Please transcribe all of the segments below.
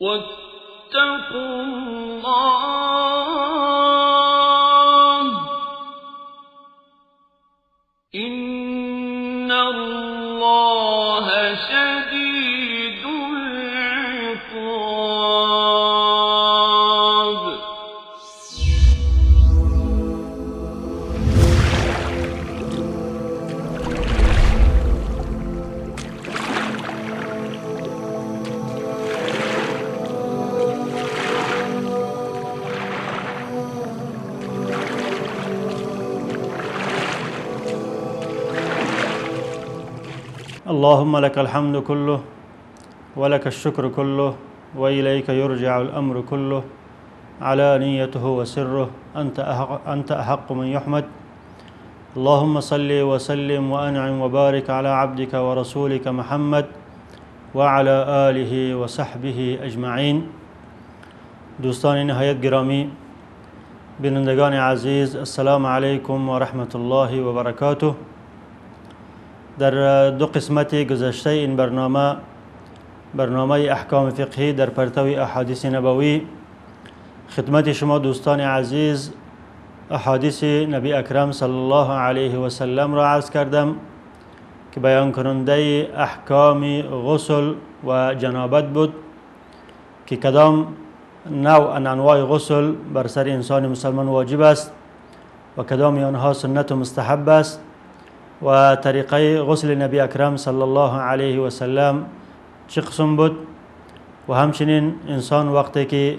واتقوا الله إن الله شديد العقاب. اللهم لك الحمد كله ولك الشكر كله وإليك يرجع الأمر كله علانيته وسره أنت أحق من يحمد. اللهم صل وسلم وأنعم وبارك على عبدك ورسولك محمد وعلى آله وصحبه اجمعین. دوستان نهایت گرامی، بینندگان عزیز، السلام علیکم و رحمت الله و برکاته. در دو قسمت گذشته این برنامه، برنامه احکام فقهی در پرتو احادیث نبوی، خدمت شما دوستان عزیز احادیث نبی اکرم صلی الله علیه و سلم را عرض کردم که بیان کننده احکام غسل و جنابت بود که کدام نوع انواع غسل بر سر انسان مسلمان واجب است و کدام آنها سنت و مستحب است و طریقه غسل نبی اکرم صلی الله علیه و سلم چه قسم بود و همچنین انسان وقتی که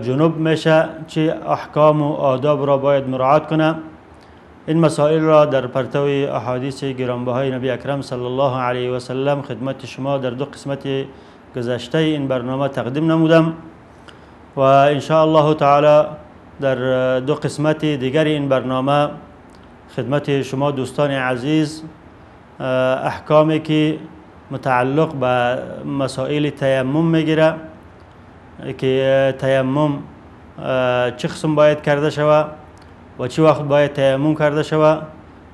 جنوب میشه چه احکام و آداب را باید مراعات کنه. این مسائل را در پرتو احادیث گرانبهای نبی اکرم صلی الله علیه و سلم خدمت شما در دو قسمت گذشته این برنامه تقدیم نمودم و ان شاء الله تعالی در دو قسمت دیگر این برنامه خدمت شما دوستان عزیز احکامی که متعلق به مسائل تیمم میگیره که تیمم چه قسم باید کرده شود و چه وقت باید تیمم کرده شود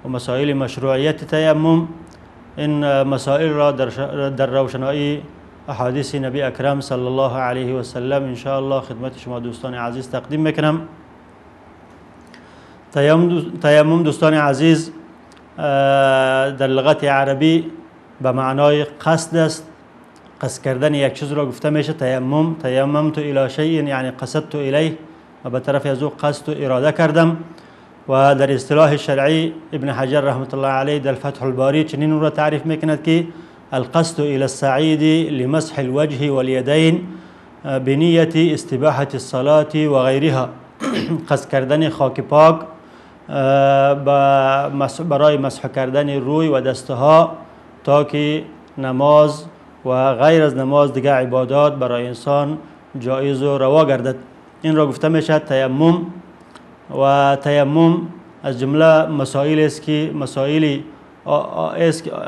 و مسائل مشروعیت تیمم، این مسائل را در روشنایی احادیث نبی اکرم صلی الله علیه و سلم ان شاء الله خدمت شما دوستان عزیز تقدیم میکنم. تیمم دوستان عزیز در لغت عربی به معنای قصد است. قصد کردن یک چیز را گفته میشه تیمم. تیممت الی شیء یعنی قصدت الیه، و به طرف از او قصد و اراده کردم. و در اصطلاح شرعی ابن حجر رحمت الله علیه در فتح الباری چنین را تعریف میکند که القصد الى السعید لمسح الوجه والیدین بنیة استباحة الصلاة و غیرها. قصد کردن خاک پاک برای مسح کردن روی و دستها تا که نماز و غیر از نماز دیگه عبادات برای انسان جایز و روا گردد. این را گفته میشه تیمم. و تیمم از جمله مسائل است که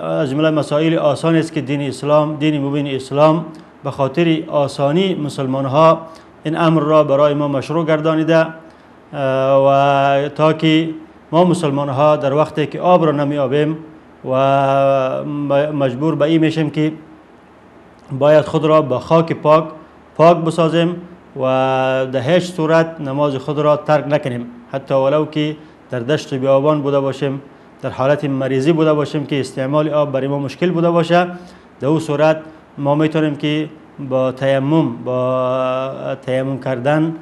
از جمله مسائل آسان است که دین اسلام، دین مبین اسلام به خاطر آسانی مسلمان ها این امر را برای ما مشروع گردانیده و تا که ما مسلمان ها در وقتی که آب را نمیابیم و مجبور به این میشیم که باید خود را با خاک پاک پاک بسازیم و در هیچ صورت نماز خود را ترک نکنیم، حتی ولو که در دشت بیابان بوده باشیم، در حالت مریضی بوده باشیم که استعمال آب برای ما مشکل بوده باشه، در او صورت ما میتونیم که با تیمم کردن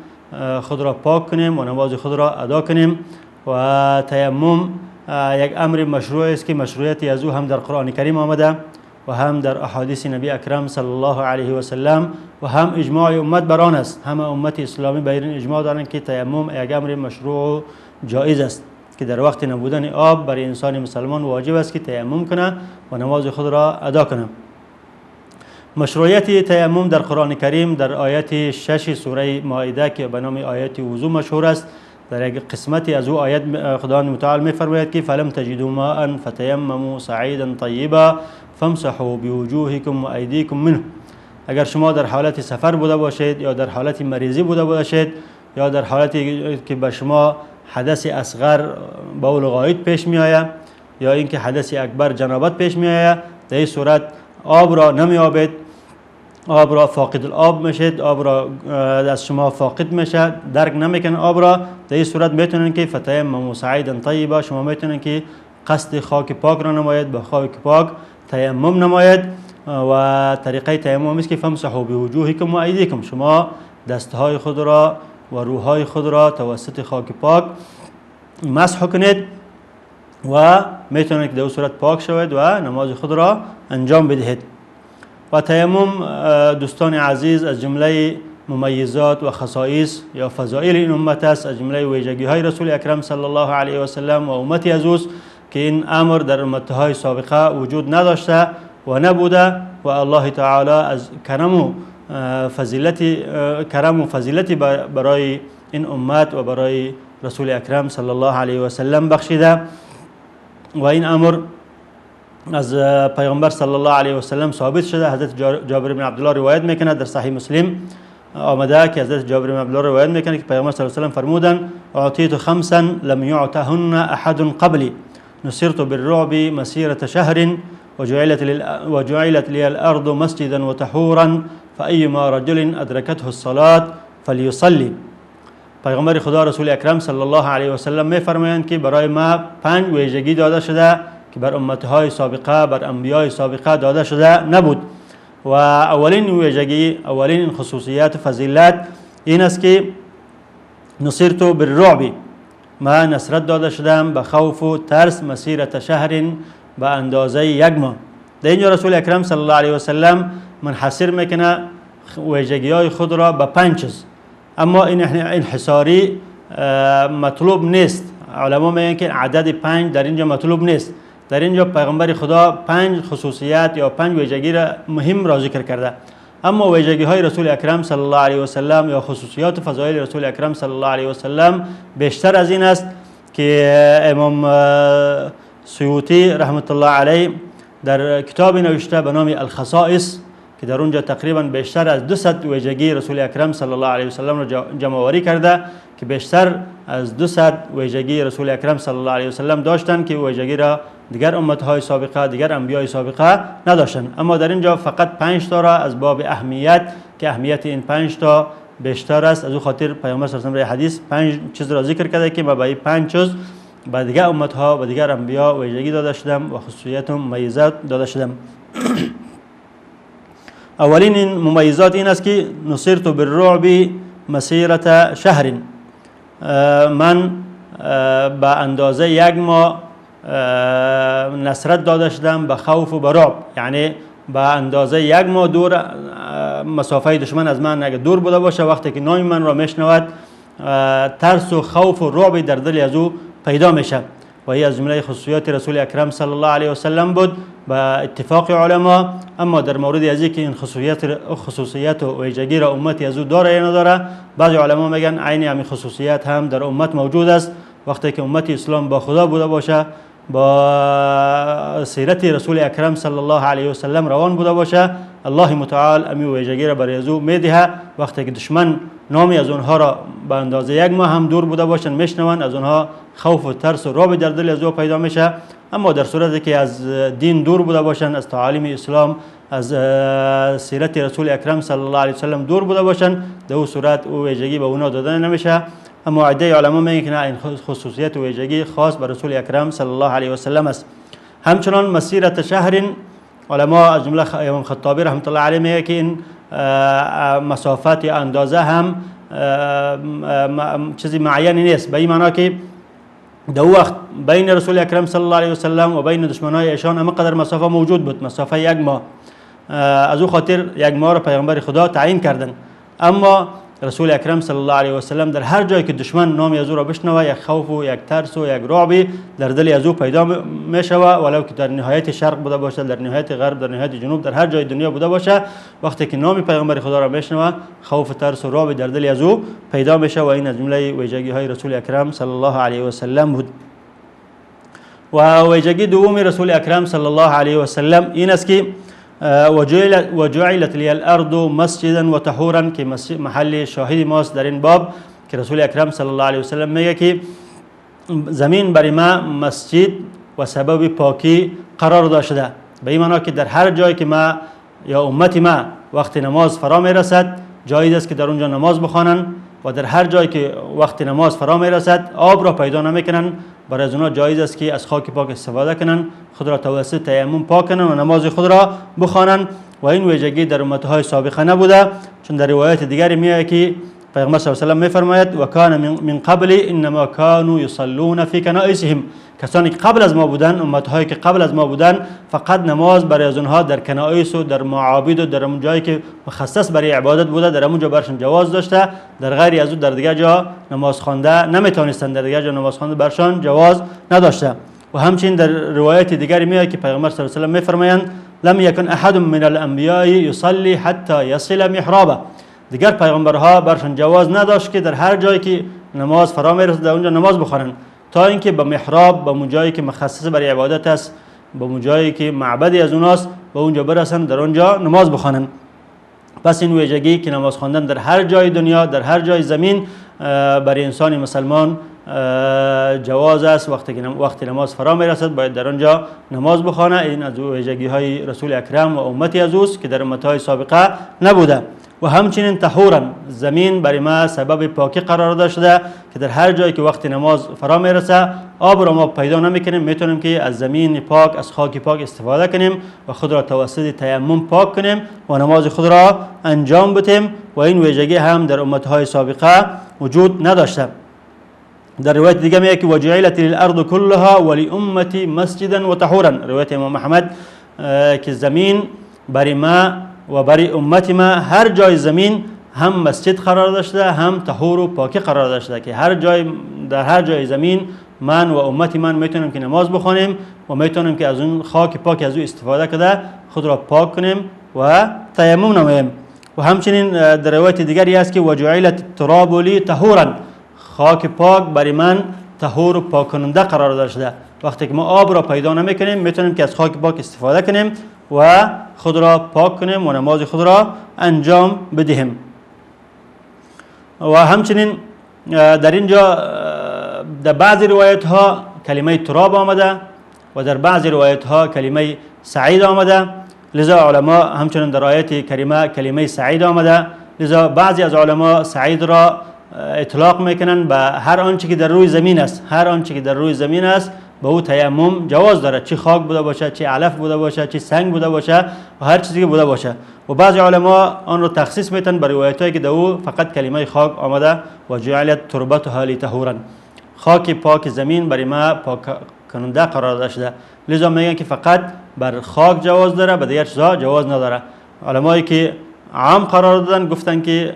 خود را پاک کنیم و نماز خود را ادا کنیم. و تیمم یک امر مشروع است که مشروعیت از او هم در قرآن کریم آمده و هم در احادیث نبی اکرم صلی الله علیه و سلم و هم اجماع امت بر آن است. همه امت اسلامی بر این اجماع دارند که تیمم یک امر مشروع و جایز است که در وقت نبودن آب برای انسان مسلمان واجب است که تیمم کنه و نماز خود را ادا کنه. مشروعیت تیمم در قرآن کریم در آیت 6 سوره مائده که به نام آیت وضو مشهور است، در یک قسمتی از او آیت خداوند متعال می‌فرماید که فلم تجدوا ماء فتیمموا صعیدا طیبا فامسحوا بوجوهکم و ایدیکم منه. اگر شما در حالت سفر بوده باشید یا در حالت مریضی بوده باشید یا در حالتی که به شما حدث اصغر بول غایط پیش می آید یا اینکه حدث اکبر جنابت پیش می آید، در این صورت آب را نمی آبید، آب را فاقد الآب میشید، آب را از شما فاقد میشه، درک نمیکنه آب را، در این صورت میتونن که فتیمموا صعیدا طیبا، شما میتونن که قصد خاک پاک را نماید، به خاک پاک تیمم نماید. و طریقه تیمم است که فامسحوا بوجوهکم و ایدیکم، شما دستهای خود را و روحهای خود را توسط خاک پاک مسح کنید و میتونید که در صورت پاک شوید و نماز خود را انجام بدهید. و تیمم دوستان عزیز از جمله ممیزات و خصائص یا فضائل این امت است، از جمله ویژگی های رسول اکرم صلی الله علیه و سلم و امتی از اوست که این امر در امتهای سابقه وجود نداشته و نبوده و الله تعالی از کرم و فضیلت برای این امت و برای رسول اکرم صلی الله علیه و سلم بخشیده. و این امر از پیغمبر صلی الله علیه و سلم ثابت شده. حضرت جابر بن عبدالله روایت میکنه، در صحیح مسلم آمده که حضرت جابر بن عبدالله روایت میکنه که پیغمبر صلی الله علیه و سلم فرمودن اعطیت خمسا لم يعطهن احد قبلی نصرت بالرعب مسیرة شهر وجعلت لي الارض مسجدا وطهورا فأيما رجل ادركته الصلاة فليصلي. پیغمبر خدا رسول اکرم صلی الله علیه و سلم میفرمایند که برای ما 5 ویژگی داده شده که بر امتهای سابقه، بر انبیای سابقه داده شده نبود. و اولین ویژگی، اولین خصوصیت و فضیلت این است که نصرت بالرعب، ما نصرت داده شدم به خوف و ترس مسیرة شهر، به اندازه یک ماه. در اینجا رسول اکرم صلی الله علیه و سلم منحصر میکنه ویژگی های خود را به 5 چیز، اما این انحصاری مطلوب نیست. علما میگن که عدد 5 در اینجا مطلوب نیست. در اینجا پیغمبر خدا 5 خصوصیت یا 5 ویژگی را مهم را ذکر کرده، اما ویژگی های رسول اکرم صلی الله علیه و سلم یا خصوصیات و فضایل رسول اکرم صلی الله علیه و سلم بیشتر از این است که امام سیوطی رحمت الله علیه در کتاب نوشته به نام الخصائص که در اونجا تقریبا بیشتر از 200 ویژگی رسول اکرم صلی الله علیه و سلم را جمع آوری کرده که بیشتر از 200 ویژگی رسول اکرم صلی الله علیه و سلم داشتند که ویژگی را دیگر امتهای سابقه، دیگر انبیای سابقه نداشتند. اما در اینجا فقط 5 تا را از باب اهمیت که اهمیت این 5 تا بیشتر است، از او خاطر پیامبر صلی الله علیه و سلم حدیث 5 چیز را ذکر کرده که ما با این 5 چیز به دیگر امتها و دیگر انبیا ویژگی داده شدم و خصوصیت و ممیزات داده شدم. اولین این ممیزات این است که نصرت بالرعب مسیرة شهر، من به اندازه یک ماه نصرت داده شدم به خوف و به رعب، یعنی به اندازه یک ماه دور مسافه دشمن از من اگه دور بوده باشه، وقتی که نام من را میشنود ترس و خوف و رعب در دل از او پیدا میشه. و این از جمله خصوصیات رسول اکرم صلی الله علیه و سلم بود به اتفاق علما. اما در مورد از اینکه این خصوصیت و ویژگی را امتی از او داره یا نداره، بعضی علما میگن عین همین خصوصیت هم در امت موجود است. وقتی که امت اسلام با خدا بوده باشه، با سیرت رسول اکرم صلی الله علیه و سلم روان بوده باشه، الله متعال امی ویژگی را برای از او میدهه. وقتی که دشمن نامی از اونها را به اندازه یک ماه هم دور بوده باشن میشنون، از اونها خوف و ترس و رعب در دل از او پیدا میشه. اما در صورتی که از دین دور بوده باشن، از تعالیم اسلام، از سیرت رسول اکرم صلی الله علیه و سلم دور بوده باشن، در او صورت او ویژگی به اونا داده نمیشه. اما عده علما میگن که نه، این خصوصیت و ویژگی خاص به رسول اکرم صلی الله علیه و سلم است. همچنان مسیرة شهر، علما از جمله امام خطابی رحمت الله علیه میگه که این مسافت یا اندازه هم چیزی معینی نیست، به این معنا که در وقت بین رسول اکرم صلی الله علیه و سلم و بین دشمنای ایشان اما قدر مسافه موجود بود، مسافه یک ماه. از او خاطر یک ماه را پیغمبر خدا تعیین کردن. اما رسول اکرم صلی الله علیه و سلم در هر جایی که دشمن نام از او را بشنوه، یک خوف و یک ترس و یک رعبی در دل از او پیدا میشوه، ولو که در نهایت شرق بوده باشه، در نهایت غرب، در نهایت جنوب، در هر جای دنیا بوده باشه، وقتی که نام پیغمبر خدا را بشنوه، خوف و ترس و رعب در دل از او پیدا میشه و این از جمله ویژگی های رسول اکرم صلی الله علیه و سلم بود. و ویژگی دوم رسول اکرم صلی الله علیه و سلم این است که وجعلت لی الارض مسجدا و طهورا، که محل شاهد ماست در این باب که رسول اکرم صلی الله علیه و سلم میگه که زمین برای ما مسجد و سبب پاکی قرار داده شده، به این معنا که در هر جایی که ما یا امت ما وقت نماز فرا میرسد جایز است که در اونجا نماز بخوانند و در هر جایی که وقت نماز فرا میرسد آب را پیدا نمیکنن، برای از اونها جایز است که از خاک پاک استفاده کنن، خود را توسط تیمم پاک کنن و نماز خود را بخوانند. و این ویژگی در امتهای سابقه نبوده، چون در روایت دیگری میآید که پیغمبر صلی الله علیه و سلم میفرماید و کان من قبل انما كانوا یصلون فی کنائسهم، کسانی که قبل از ما بودن، امتهایی که قبل از ما بودن، فقط نماز برای از اونها در کنائس و در معابد و در اون جایی که مخصص برای عبادت بوده در اونجا برشون جواز داشته، در غیر از او در دیگر جا نماز خوانده نمیتونستند، در دیگر جا نماز خوانده برشان جواز نداشته. و همچنین در روایت دیگری میآید که پیغمبر صلی الله علیه و سلم میفرمایند لم یکن احد من الانبیاء یصلی حتی یصل محرابه، دیگر پیغمبرها برشان جواز نداشت که در هر جایی که نماز فرا میرسد در اونجا نماز بخوانند، تا اینکه به محراب، به جایی که مخصص برای عبادت است، به جایی که معبدی از اوناست، به اونجا برسند، در اونجا نماز بخوانند. پس این ویژگی که نماز خواندن در هر جای دنیا، در هر جای زمین برای انسان مسلمان جواز است. وقتی که وقتی نماز فرا میرسد باید در آنجا نماز بخوانه. این از ویژگی های رسول اکرم و امتی از اوست که در امتهای سابقه نبوده. و همچنین طهورا، زمین برای ما سبب پاکی قرار داده شده که در هر جایی که وقت نماز فرا میرسه آب را ما پیدا نمیکنیم، میتونیم که از زمین پاک، از خاک پاک استفاده کنیم و خود را توسط تیمم پاک کنیم و نماز خود را انجام بدیم. و این ویژگی هم در امتهای سابقه وجود نداشته. در روایت دیگه میگه که وجعلت الارض كلها ولامتی مسجدا و طهورا، روایت امام احمد، که زمین برای ما و برای امت ما هر جای زمین هم مسجد قرار داشته، هم طهور و پاکی قرار داشته، که هر جای در هر جای زمین من و امت من میتونیم که نماز بخوانیم و میتونیم که از اون خاک پاک از او استفاده کرده خود را پاک کنیم و تیمم نماییم. و همچنین در روایت دیگری است که وجعلت التراب لی طهورا، خاک پاک برای من طهور و پاک کننده قرار داشته. وقتی که ما آب را پیدا نمیکنیم میتونیم که از خاک پاک استفاده کنیم و خود را پاک کنیم و نماز خود را انجام بدهیم. و همچنین در اینجا در بعضی روایت ها کلمه تراب آمده و در بعضی روایت ها کلمه سعید آمده، لذا علما همچنین در آیت کریمه کلمه سعید آمده، لذا بعضی از علما سعید را اطلاق میکنن به هر آنچه که در روی زمین است، هر آنچه که در روی زمین است به او تیمم جواز داره، چه خاک بوده باشه، چه علف بوده باشه، چه سنگ بوده باشه و هر چیزی که بوده باشه. و بعضی علما آن رو تخصیص میتن بر روایتایی که در او فقط کلمه خاک آمده و جعلت تربتها لطهورا، خاک پاک زمین برای ما پاک کننده قرار داده شده، لذا میگن که فقط بر خاک جواز داره، به دیگر چیزها جواز نداره. علمایی که عام قرار دادن گفتن که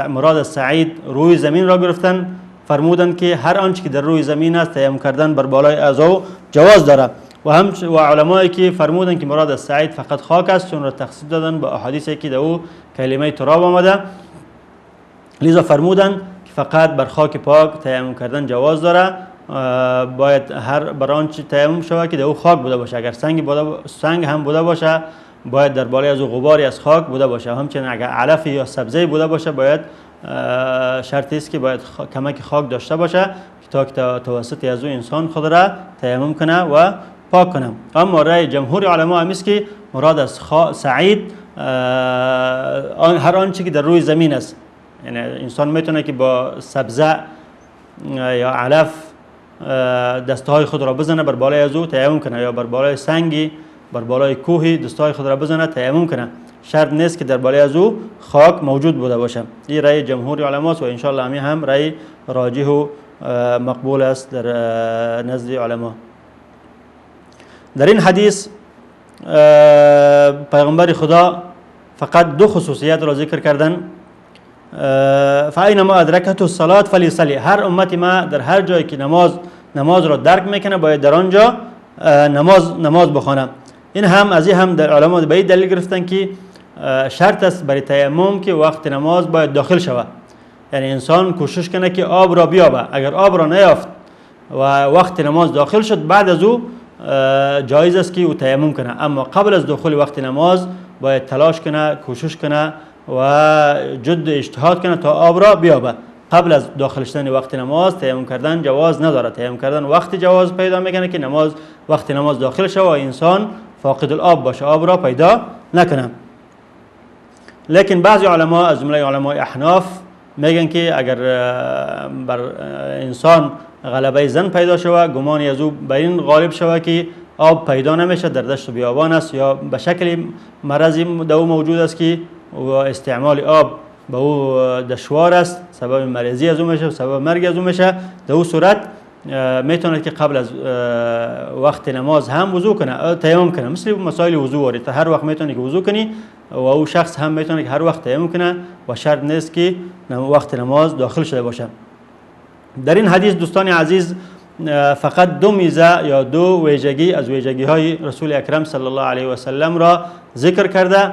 مراد از سعید روی زمین را گرفتن، فرمودن که هر آنچه که در روی زمین است تیمم کردن بر بالای از او جواز داره. و هم و علمایی که فرمودن که مراد از سعید فقط خاک است، چون را تخصیص دادن با احادیثی که در او کلمه تراب آمده، لذا فرمودن که فقط بر خاک پاک تیمم کردن جواز داره، باید هر بر آنچه تیمم شود که در او خاک بوده باشه، اگر سنگ هم بوده باشه باید در بالای از او غباری از خاک بوده باشه، همچنین اگر علف یا سبزی بوده باشه باید شرط است که باید کمک خاک داشته باشه تا که توسط از او انسان خود را تیمم کنه و پاک کنه. اما رأی جمهور علما هم است که مراد از سعید هر آنچه که در روی زمین است، یعنی انسان میتونه که با سبزه یا علف دستهای خود را بزنه بر بالای از او تیمم کنه، یا بر بالای سنگی، بر بالای کوهی دستهای خود را بزنه تیمم کنه، شرط نیست که در بالای از او خاک موجود بوده باشه. این رأی جمهور علماست و ان شاء الله هم رأی راجح و مقبول است در نزد علما. در این حدیث پیغمبر خدا فقط دو خصوصیت را ذکر کردن، فاینما ادرکته الصلاه فلیصلی، هر امت ما در هر جایی که نماز را درک میکنه باید در آنجا نماز بخوانه. این هم از این هم در علما به این دلیل گرفتن که شرط است برای تیمم که وقت نماز باید داخل شود، یعنی انسان کوشش کنه که آب را بیابه، اگر آب را نیافت و وقت نماز داخل شد بعد از او جایز است که او تیمم کنه، اما قبل از دخول وقت نماز باید تلاش کنه، کوشش کنه و جد اجتهاد کنه تا آب را بیابه. قبل از داخل شدن وقت نماز تیمم کردن جواز نداره، تیمم کردن وقت جواز پیدا میکنه که نماز وقت نماز داخل شود و انسان فاقد الآب باشه، آب را پیدا نکنه. لیکن بعضی علما از جمله علمای احناف میگن که اگر بر انسان غلبه زن پیدا شوه، گمانی از او به این غالب شوه که آب پیدا نمیشه، در دشت و بیابان است یا به شکل مرضی در او موجود است که استعمال آب به او دشوار است، سبب مریضی از او میشه، سبب مرگ از او میشه، در او صورت میتونه که قبل از وقت نماز هم وضو کنه، تیمم کنه، مثل مسائل وضو وارد، هر وقت میتونه که وضو کنی و او شخص هم میتونه که هر وقت تیمم کنه و شرط نیست که وقت نماز داخل شده باشه. در این حدیث دوستان عزیز فقط دو میزه یا دو ویژگی از ویژگی های رسول اکرم صلی الله علیه و سلم را ذکر کرده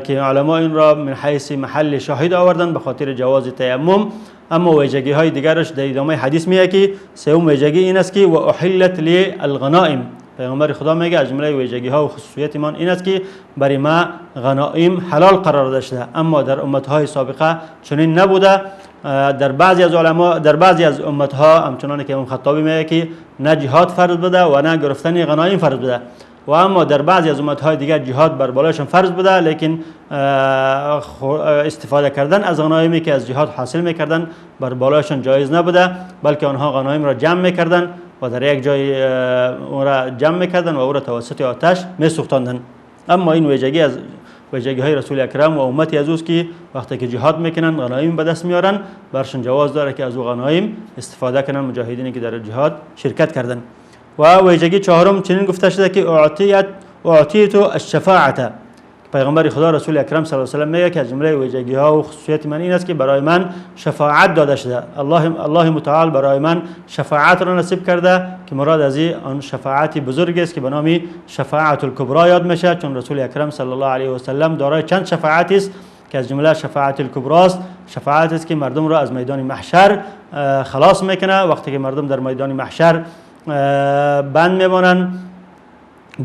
که علما این را من حیث محل شاهد آوردن به خاطر جواز تیمم. اما ویژگی های دیگرش در ادامه حدیث میگه که سوم ویژگی این است که و احلت لی الغنائم. پیامبر خدا میگه از جمله ویژگی ها و خصوصیت من این است که برای ما غنایم حلال قرار داده شده، اما در امت های سابقه چنین نبوده. در بعضی از علما، در بعضی از امت ها همچنان که امام خطابی میگه که نه جهاد فرض بوده و نه گرفتن غنایم فرض بوده، و اما در بعضی از امت های دیگر جهاد بر بالایشان فرض بوده، لیکن استفاده کردن از غنایمی که از جهاد حاصل میکردن بر بالایشان جایز نبوده، بلکه آنها غنایم را جمع میکردن و در یک جای او را جمع میکردن و او را توسط آتش میسوختاندن. اما این ویژگی از ویژگی های رسول اکرم و امتی از اوست که وقتی که جهاد میکنن غنایم به دست میارن، برشون جواز داره که از او غنایم استفاده کنن مجاهدینی که در جهاد شرکت کردن. و ویژگی چهارم چنین گفته شده که اعطیت الشفاعت. پیغمبر خدا رسول اکرم صلی الله علیه و سلم میگه که از جمله ویژگی ها و خصوصیت من این است که برای من شفاعت داده شده، الله متعال برای من شفاعت را نصیب کرده که مراد از آن شفاعت بزرگ است که به نام شفاعت الکبرا یاد میشه، چون رسول اکرم صلی الله علیه و سلم دارای چند شفاعتی است که از جمله شفاعت الکبرا است. شفاعت است که مردم را از میدان محشر خلاص میکنه. وقتی که مردم در میدان محشر بند میمانند،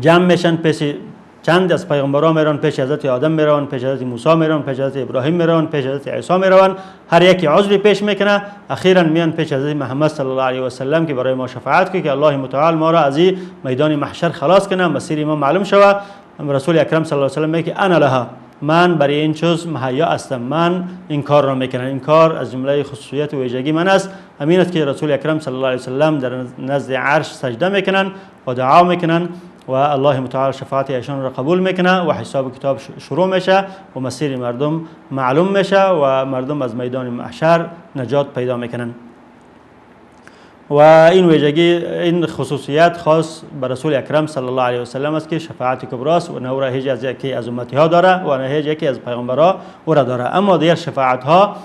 جمع میشن، پیش چند از پیغمبران میرن، پیش حضرت آدم میرن، پیش حضرت موسی میرن، پیش حضرت ابراهیم میرن، پیش حضرت عیسی میرن، هر یکی عذری پیش میکنه، اخیرا میان پیش حضرت محمد صلی الله علیه و سلم که برای ما شفاعت کنه که الله متعال ما را از این میدان محشر خلاص کنه، مسیر ما معلوم شوه. رسول اکرم صلی الله علیه و سلم میگه انا لها، من برای این چیز مهیا هستم، من این کار را میکنم، این کار از جمله خصوصیت و ویژگی من است. همین است که رسول اکرم صلی الله علیه و سلم در نزد عرش سجده میکنن و دعا میکنن و الله متعال شفاعت ایشان را قبول میکنه و حساب کتاب شروع میشه و مسیر مردم معلوم میشه و مردم از میدان محشر نجات پیدا میکنن. و این ویژگی، این خصوصیت خاص به رسول اکرم صلی الله علیه و سلم است که شفاعت کبراست و نه او را هیچ از یکی از امتی ها داره و نه هیچ یکی از پیغمبرها او را داره. اما دیگر شفاعت ها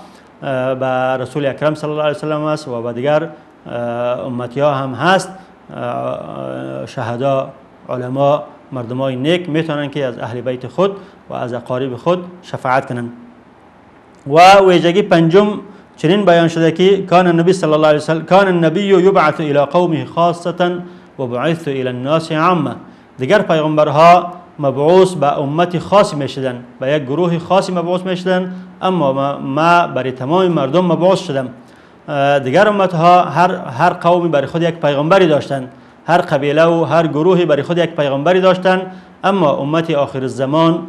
به رسول اکرم صلی الله علیه و سلم است و به دیگر امتی ها هم هست. شهدا، علما، مردمای نیک میتونن که از اهل بیت خود و از اقارب خود شفاعت کنن. و ویژگی پنجم چنین بیان شده که کان النبی صلی الله علیه و سلم کان النبی یبعث الی قومه خاصة و بعثت الی الناس عامه. دیگر پیغمبرها مبعوث به امت خاصی میشدن، به یک گروه خاصی مبعوث میشدن، اما ما برای تمام مردم مبعوث شدم. دیگر امتها هر قومی برای خود یک پیغمبری داشتن، هر قبیله و هر گروهی برای خود یک پیغمبری داشتن، اما امت آخر الزمان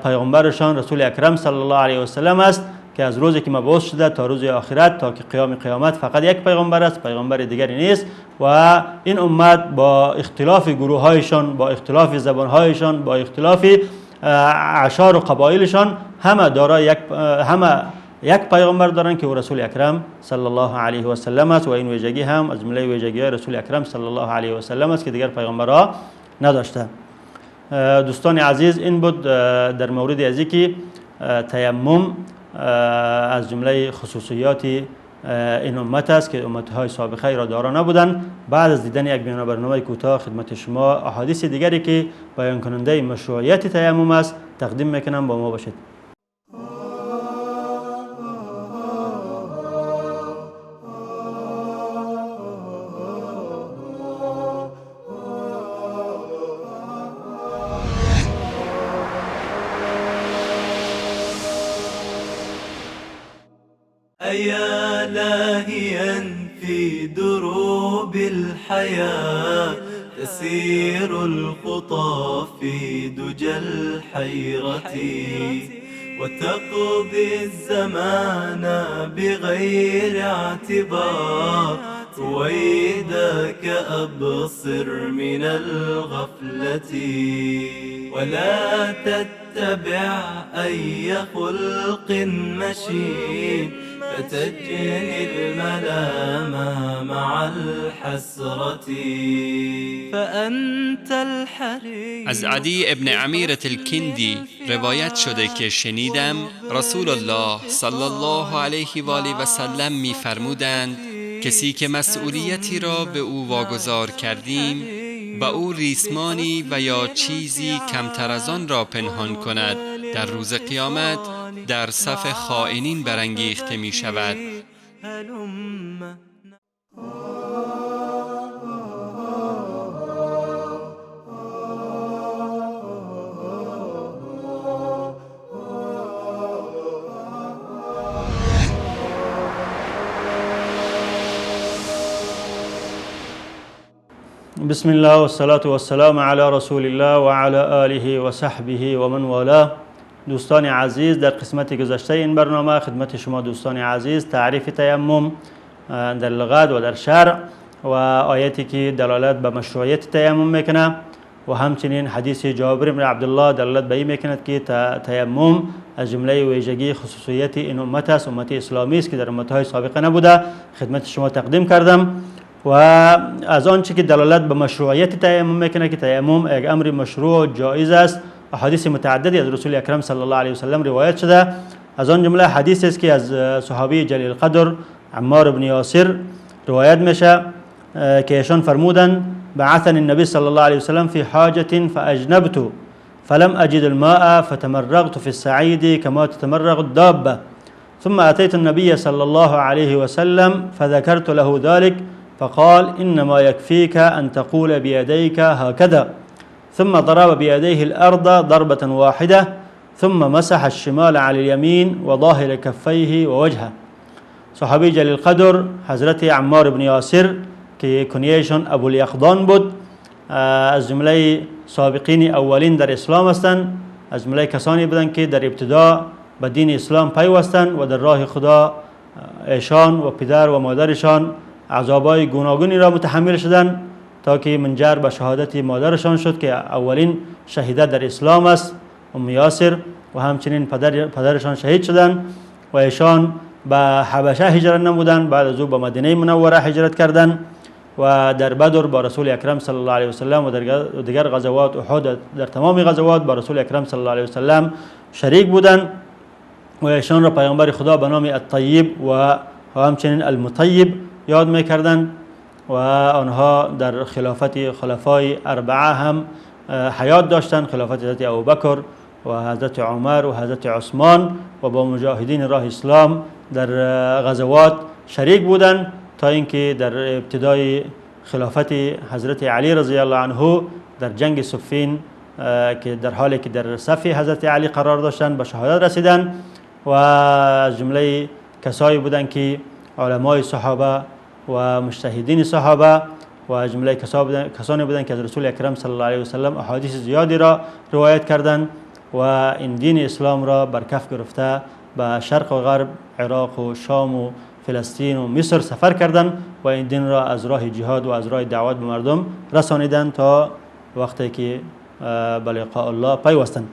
پیغمبرشان رسول اکرم صلی الله علیه و سلم است که از روزی که مبعوث شده تا روز آخرت تا که قیام قیامت فقط یک پیغمبر است، پیغمبر دیگری نیست. و این امت با اختلاف گروه‌هایشان، با اختلاف زبان‌هایشان، با اختلاف اعشار و قبایلشان همه دارای یک همه یک پیغمبر دارن که او رسول اکرم صلی الله علیه و سلم است. و این ویژگی هم از جمله ویژگی‌های رسول اکرم صلی الله علیه و سلم است که دیگر پیغمبرها نداشته. دوستان عزیز، این بود در مورد از اینکه تیمم از جمله خصوصیات این امت است که امت‌های سابقه را دارا نبودند. بعد از دیدن یک میانه برنامه کوتاه خدمت شما احادیث دیگری که بیان کننده مشروعیت تیمم است تقدیم میکنم، با ما باشید. أيا لاهيا في دروب الحياة تسير الخطى في دجى الحيرة، وتقضي الزمان بغير اعتبار. رويدك أبصر من الغفلة، ولا تتبع أي خلق مشين، فتجني الملام مع الحسرة. فأنت الحري. از عدی ابن عمیرة الکندی روایت شده که شنیدم رسول الله صلی الله علیه و آله و سلم می‌فرمودند: کسی که مسئولیتی را به او واگذار کردیم و او ریسمانی و یا چیزی کمتر از آن را پنهان کند، در روز قیامت در صف خائنین برانگیخته می شود. بسم الله والصلاة والسلام علی رسول الله و علی آله و صحبه و من والاه. دوستان عزیز، در قسمت گذشته این برنامه خدمت شما دوستان عزیز تعریف تیمم در لغت و در شرع و آیتی که دلالت به مشروعیت تیمم میکنه و همچنین حدیث جابر بن عبدالله دلالت به این میکند که تیمم از جمله ویژگی خصوصیت این امت است، امت اسلامی است که در امتهای سابقه نبوده، خدمت شما تقدیم کردم. و از آنچه که دلالت به مشروعیت تیمم میکنه که تیمم یک امر مشروع و جایز است، احادیث متعددی از رسول اکرم صلی الله علیه و سلم روایت شده. از آن جمله حدیث است که از صحابی جلیل القدر عمار بن یاسر روایت میشه که ایشان فرمودند: بعثني النبي صلى الله عليه وسلم في حاجة فأجنبت فلم أجد الماء فتمرغت في السعيد كما تتمرغ الدابة، ثم أتيت النبي صلى الله عليه وسلم فذكرت له ذلك فقال: إنما يكفيك أن تقول بيديك هكذا، ثم ضرب بيديه الأرض ضربة واحدة، ثم مسح الشمال على اليمين وظاهر كفيه ووجهه. صحابی جلیل قدر حضرت عمار بن یاسر که کنیهشان ابوالیقظان بود، از جمله سابقین اولین در اسلام هستند، از جمله کسانی بودند که در ابتدا به دین اسلام پیوستند و در راه خدا ایشان و پدر و مادرشان عذابای گوناگونی را متحمل شدند تا که منجر به شهادت مادرشان شد که اولین شهیده در اسلام است، ام یاسر، و همچنین پدرشان شهید شدند و ایشان به حبشه هجرت نمودند، بعد از او به مدینه منوره هجرت کردند و در بدر با رسول اکرم صلی الله علیه و سلم و در دیگر غزوات احد، در تمام غزوات با رسول اکرم صلی الله علیه و سلم شریک بودند و ایشان را پیامبر خدا به نام الطیب و همچنین المطیب یاد میکردند و آنها در خلافت خلفای اربعه هم حیات داشتند، خلافت حضرت ابوبکر و حضرت عمر و حضرت عثمان، و با مجاهدین راه اسلام در غزوات شریک بودند تا اینکه در ابتدای خلافت حضرت علی رضی الله عنه در جنگ صفین که در حالی که در صف حضرت علی قرار داشتند به شهادت رسیدند و از جمله کسایی بودند که علمای صحابه و مجتهدین صحابه و جمله کسانی بودند که از رسول اکرم صلی الله علیه و سلم احادیث زیادی را روایت کردند و این دین اسلام را بر کف گرفته به شرق و غرب، عراق و شام و فلسطین و مصر سفر کردند و این دین را از راه جهاد و از راه دعوت به مردم رسانیدند تا وقتی که به لقاء الله پیوستند.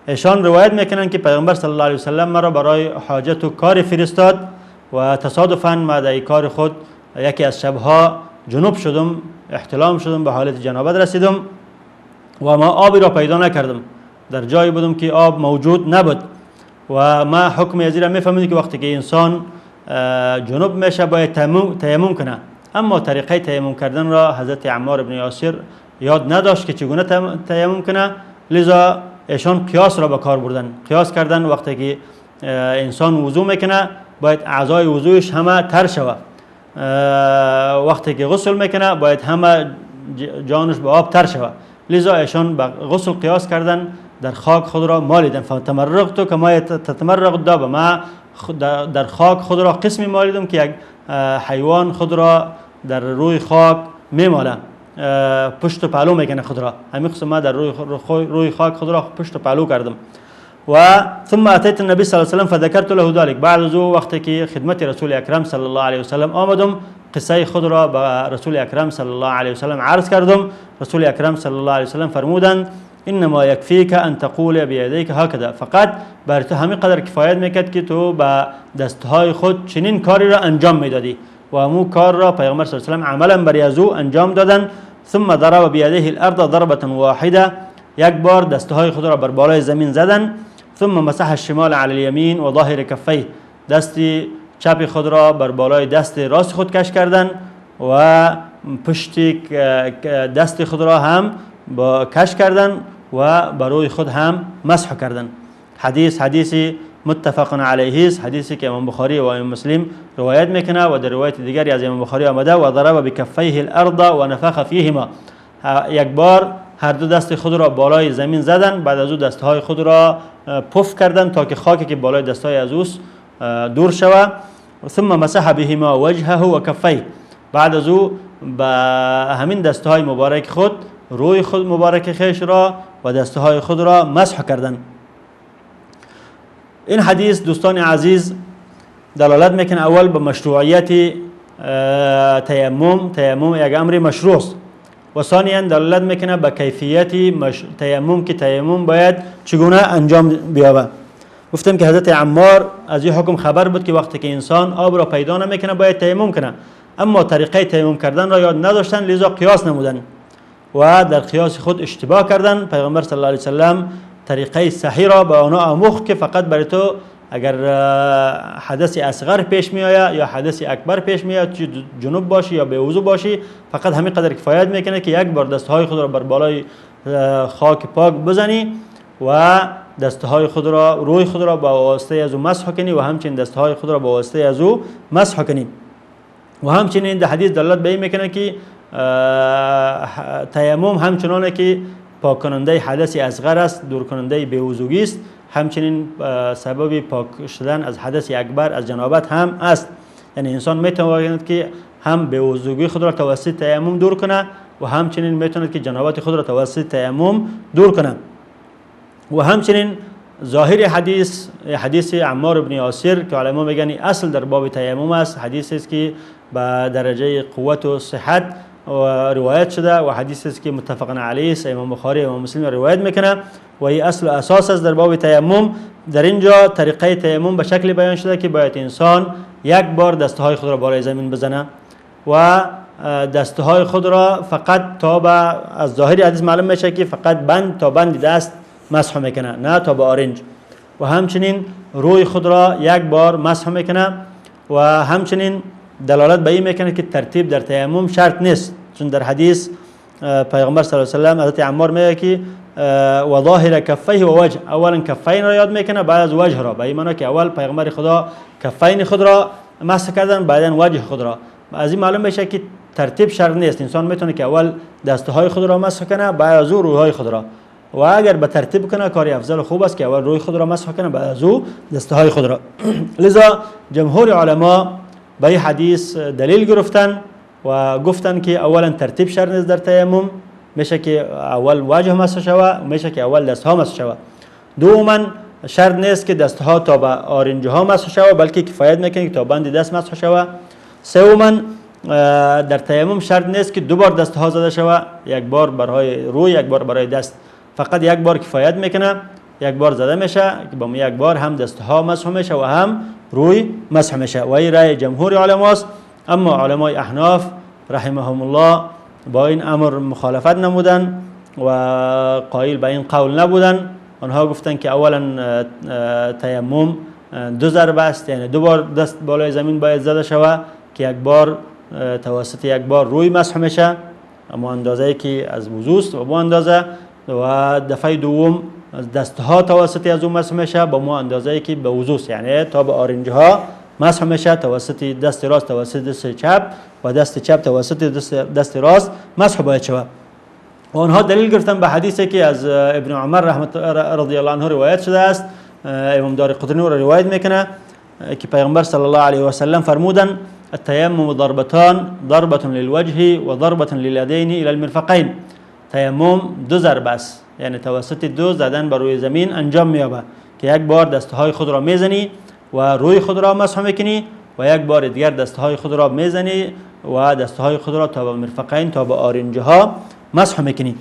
ایشان روایت میکنند که پیغمبر صلی الله علیه و سلم مرا برای حاجت و کار فرستاد و تصادفاً ما در کار خود یکی از شبها جنوب شدم، احتلام شدم، به حالت جنابت رسیدم و ما آبی را پیدا نکردم، در جایی بودم که آب موجود نبود و ما حکم از این را میفهمیدم که وقتی که انسان جنوب میشه باید تیمم کنه، اما طریقه تیمم کردن را حضرت عمار بن یاسر یاد نداشت که چگونه تیمم کنه، لذا ایشان قیاس را به کار بردن، قیاس کردن وقتی که انسان وضو میکنه باید اعضای وضویش همه تر شود، وقتی که غسل میکنه باید همه جانش به آب تر شود، لذا ایشان به غسل قیاس کردن، در خاک خود را مالیدن، فتمرغت کما تتمرغ الدابه، ما در خاک خود را قسمی مالیدم که یک حیوان خود را در روی خاک میماله، پشت و پهلو میکنه خود را، همین قسم ما در روی خاک خود را پشت و پهلو کردم. و ثم اتیت النبی صلی الله علیه و سلم فذکرت له ذلك. بعد از او وقتی که خدمت رسول اکرم صلی الله علیه و سلم آمدم، قصه خود را به رسول اکرم صلی الله علیه و سلم عرض کردم. رسول اکرم صلی الله علیه و سلم فرمودند انما یکفیک ان تقول بیدیک هکذا، فقط بر تو همین قدر کفایت میکرد که تو به دستهای خود چنین کاری را انجام میدادی و همو کار را پیغمبر صلی الله علیه و سلم عملا بر از او انجام دادن. ثم ضرب بیدیه الارض ضربة واحده، یک بار دستهای خود را بر بالای زمین زدن. ثم مسح الشمال علی الیمین و ظاهر کفیه، دست چپ خود را بر بالای دست راست خود کش کردن و پشت دست خود را هم با کش کردن و بروی خود هم مسح کردن. حدیث حدیثی متفق علیه است، حدیثی که امام بخاری و امام مسلم روایت میکنه و در روایت دیگری از امام بخاری آمده و ضرب بکفیه الارض و نفخ فیهما، یک بار هر دو دست خود را بالای زمین زدن، بعد از او دستهای خود را پف کردن تا که خاکی که بالای دستهای از اوست دور شود. ثم مسح بهما وجهه و کفیه، بعد از او به همین دستهای مبارک خود روی خود مبارک خیش را و دستهای خود را مسح کردن. این حدیث دوستان عزیز دلالت میکنه اول به مشروعیت تیمم، تیمم یک امر مشروع است، و ثانیا دلالت میکنه به کیفیت تیمم که تیمم باید چگونه انجام بیابه. گفتم که حضرت عمار از این حکم خبر بود که وقتی که انسان آب را پیدا نمیکنه باید تیمم کنه، اما طریقه تیمم کردن را یاد نداشتن، لذا قیاس نمودن و در قیاس خود اشتباه کردن. پیغمبر صلی الله علیه و سلم طریقه صحیح را به آنها آموخت که فقط برای تو اگر حدث اصغر پیش می آید یا حدث اکبر پیش می آید، جنوب باشی یا به وضو باشی، فقط همین قدر کفایت میکنه که یک بار دستهای خود را بر بالای خاک پاک بزنی و دستهای خود را روی خود را با واسطه از او مسح کنی و همچنین دستهای خود را با واسطه از او مسح کنی. و همچنین در حدیث دلالت به این میکنه که تیمم همچنانه که پاک کننده حدث اصغر است، دور کننده بی‌وضویی است، همچنین سبب پاک شدن از حدث اکبر از جنابت هم است. یعنی انسان میتواند که هم بی‌وضویی خود را توسط تیمم دور کنه و همچنین میتواند که جنابت خود را توسط تیمم دور کنه. و همچنین ظاهر حدیث، حدیث عمار بن یاسر که علما میگن اصل در باب تیمم است، حدیث است که به درجه قوت و صحت و روایت شده و حدیث است که متفق علیه است، امام بخاری و امام مسلم روایت میکنه و این اصل و اساس است در باب تیمم. در اینجا طریقه تیمم به شکل بیان شده که باید انسان یک بار دستهای خود را بالای زمین بزنه و دستهای خود را فقط تا به از ظاهر حدیث معلوم میشه که فقط بند تا بند دست مسح میکنه، نه تا به آرنج. و همچنین روی خود را یک بار مسح میکنه و همچنین دلالت به این میکنه که ترتیب در تیمم شرط نیست، چون در حدیث پیغمبر صلی الله علیه و سلم حضرت عمار میگه که و ظاهر کفیه و وجه، اولا کفین را یاد میکنه بعد از وجه را، به این معنی که اول پیغمبر خدا کفین خود را مسح کردن بعدا وجه خود را. از این معلوم میشه که ترتیب شرط نیست، انسان میتونه که اول دستهای خود را مسح کنه بعد از او روهای خود را، و اگر به ترتیب کنه کاری افضل و خوب است که اول روی خود را مسح کنه بعد از او دستهای خود را. لذا جمهور علما به این حدیث دلیل گرفتن و گفتن که اولا ترتیب شرط نیست در تیمم، میشه که اول وجه مسح شوه، میشه که اول دستها مسح شوه. دوما شرط نیست که دستها تا به آرنج ها مسح شوه، بلکه کفایت میکنه که تا بند دست مسح شوه. سوما در تیمم شرط نیست که دو بار دستها زده شوه، یک بار برای روی یک بار برای دست، فقط یک بار کفایت میکنه، یک بار زده میشه که با یک بار هم دستها مسح میشه و هم روی مسح میشه و این رأی جمهور علماست. اما علمای احناف رحمهم الله با این امر مخالفت نمودن و قائل به این قول نبودن. آنها گفتن که اولا تیمم دو ضربه است، یعنی دو بار دست بالای زمین باید زده شوه که یک بار توسط یک بار روی مسح میشه، اما اندازه که از وضو است و با اندازه، و دفعه دوم دستها توسط از اون مسح میشه با ما اندازه که به وضو است، یعنی تا به آرنج ها مسح میشه توسط دست راست توسط دست چپ و دست چپ توسط دست راست مسح باید شود. و آنها دلیل گرفتن به حدیثی که از ابن عمر رحمت رضی الله عنه روایت شده است، امام دارقطنی را روایت میکنه که پیغمبر صلی الله علیه و سلم فرمودن التيمم ضربتان، ضربة للوجه و ضربة لليدين الى المرفقین. تیمم دو ضربه است، یعنی توسط دو زدن بر روی زمین انجام می‌یابد که یک بار دستهای خود را میزنی و روی خود را مسح میکنی و یک بار دیگر دستهای خود را میزنی و دستهای خود را تا به مرفقین، تا به آرنجه ها مسح میکنی.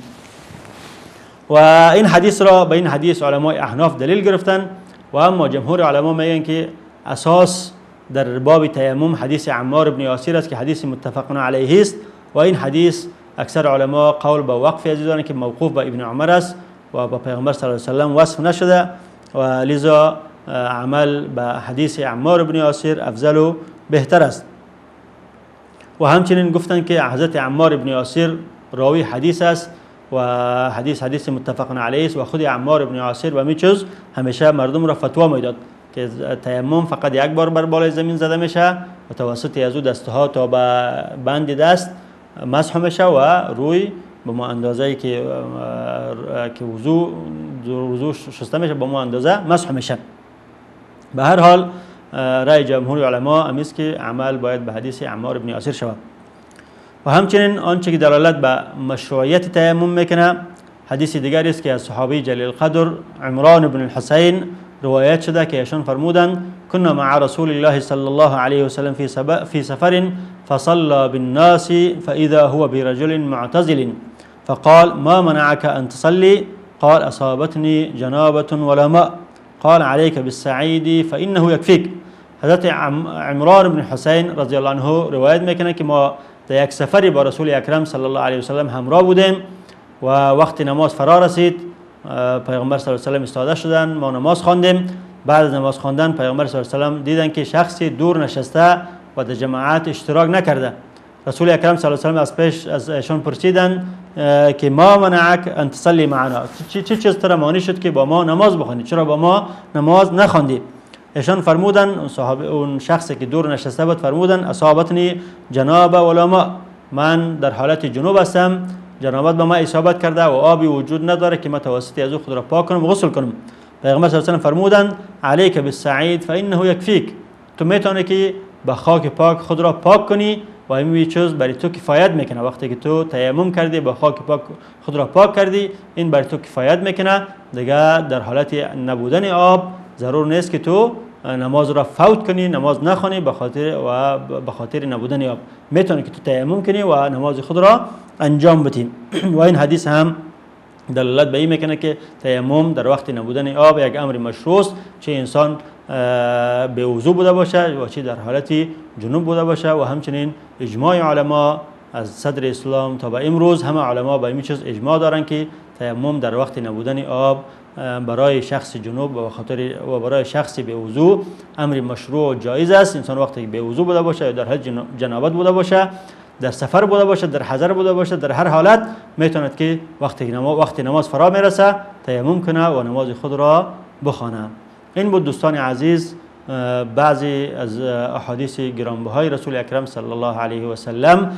و این حدیث را به این حدیث علمای احناف دلیل گرفتن و اما جمهور علما میگن که اساس در باب تیمم حدیث عمار بن یاسر است که حدیث متفق علیه است و این حدیث اکثر علما قول به وقف از دارند که موقوف به ابن عمر است و با پیغمبر صلی الله علیه و سلم وصف نشده و لذا عمل به حدیث عمار بن یاسر افضل و بهتر است. و همچنین گفتند که حضرت عمار بن یاسر راوی حدیث است و حدیث متفق علیه است و خود عمار بن یاسر و میچز همیشه مردم را فتوا میداد که تیمم فقط یک بار بر بالای زمین زده میشه و توسط از او دستها تا به بند دست مسح میشه و روی به ما اندازه که وضو شسته میشه به ما اندازه مسح میشه. به هر حال رأی جمهور علما امیست که عمل باید به حدیث عمار بن یاسر شود. و همچنین آنچه که دلالت به مشروعیت تیمم میکنه حدیث دیگری است که از صحابی جلیل القدر عمران بن الحسین روایت شده که ایشان فرمودند كنا مع رسول الله صلى الله عليه وسلم في سفر فصلى بالناس فإذا هو برجل معتزل فقال ما منعك أن تصلي؟ قال أصابتني جنابة ولا ماء. قال عليك بالسعيد فإنه يكفيك. حضرت عمران بن حسین رضی الله عنه روایت میکنه که ما در یک سفری با رسول اکرم صلی الله علیه وسلم همراه بودیم و وقت نماز فرا رسید، پیغمبر صلی الله علیه وسلم ایستاده شدن، ما نماز خواندیم. بعد از نماز خواندن پیغمبر صلی الله علیه وسلم دیدن که شخصی دور نشسته و در جماعت اشتراک نکرده. رسول اکرم صلی الله علیه وسلم از پیش از ایشان پرسیدن که ما منعک ان تصلی معنا، چه چیز تر مانع شد که با ما نماز بخوانی، چرا با ما نماز نخواندی؟ ایشان فرمودن، اون صحابه، اون شخصی که دور نشسته بود فرمودن اصابتنی جنابه ولا ماء، من در حالت جنوب هستم، جنابت به ما اصابت کرده و آبی وجود نداره که من توسط از او خود را پاک کنم و غسل کنم. پیغمبر صلی الله علیه و سلم فرمودن علیک بالسعید فانه یکفیک، تو میتونی که به خاک پاک خود را پاک کنی و این چیز برای تو کفایت میکنه. وقتی که تو تیمم کردی با خاک پاک خود را پاک کردی، این برای تو کفایت میکنه. دیگه در حالت نبودن آب ضرور نیست که تو نماز را فوت کنی، نماز نخوانی به خاطر و به خاطر نبودن آب. میتونی که تو تیمم کنی و نماز خود را انجام بدی. و این حدیث هم دلالت به این میکنه که تیمم در وقت نبودن آب یک امر مشروع است، چه انسان به وضو بوده باشه و چه در حالت جنوب بوده باشه. و همچنین اجماع علما از صدر اسلام تا به امروز همه علما به این چیز اجماع دارن که تیمم در وقت نبودن آب برای شخص جنوب و خاطر و برای شخص به وضو امر مشروع و جایز است. انسان وقتی به وضو بوده باشه یا در حالت جنابت بوده باشه، در سفر بوده باشه، در حضر بوده باشه، در هر حالت میتواند که وقتی نماز فرا میرسه تیمم کنه و نماز خود را بخوانه. این بود دوستان عزیز بعضی از احادیث گرانبهای رسول اکرم صلی الله علیه و سلم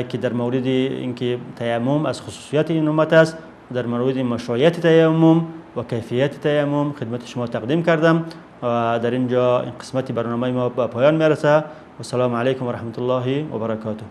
که در مورد اینکه تیمم از خصوصیت این امت است، در مورد مشروعیت تیمم و کیفیت تیمم خدمت شما تقدیم کردم و در اینجا این قسمت برنامه ما به پایان میرسه. و السلام علیکم و رحمت الله و برکاته.